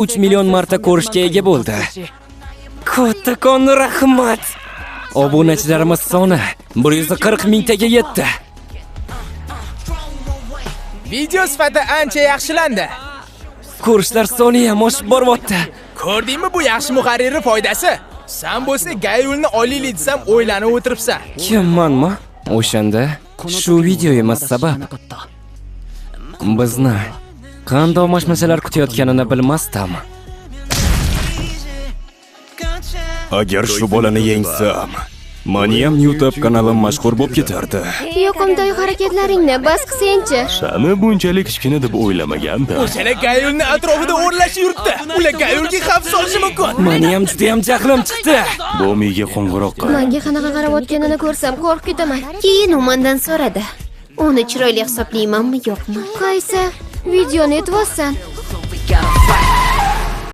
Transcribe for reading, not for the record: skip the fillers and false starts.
3 million marta ko'rishga ega bo'ldi. Kattakon rahmat. Obunachilarimiz soni 140 mingtaga yetdi. Video sifati ancha yaxshilandi. Ko'rishlar soni ham oshib boryapti. Ko'rdingmi bu yaxshi muharrirni foydasi? San bo'lsa Gayulni olaylik desam o'ylanib o'tiribsan. Kim manmi? O'shanda shu videomiz sabab bizni qanday mashmashalar kutayotganini bilmasdim. Agar shu bolani yengsam, meniyam YouTube kanalim mashhur bo'lib ketardi. Yoqimtoy harakatlaringni bas qilsangchi. Sani bunchalik kichkina deb o'ylamagandim. O'shalar Gayulni atrofida o'rlashib yuribdi. Ular Gayulga xavf solishi mumkin. Meniyam juda ham jahlim chiqdi. Bomiga qo'ng'iroq qil. Menga qanaqa qarayotganini ko'rsam qo'rqib ketaman. Keyin u mendan so'radi. Uni chiroyli hisoblaymanmi, yo'qmi? Qaysi videoni aytyapsan? We gotta fight.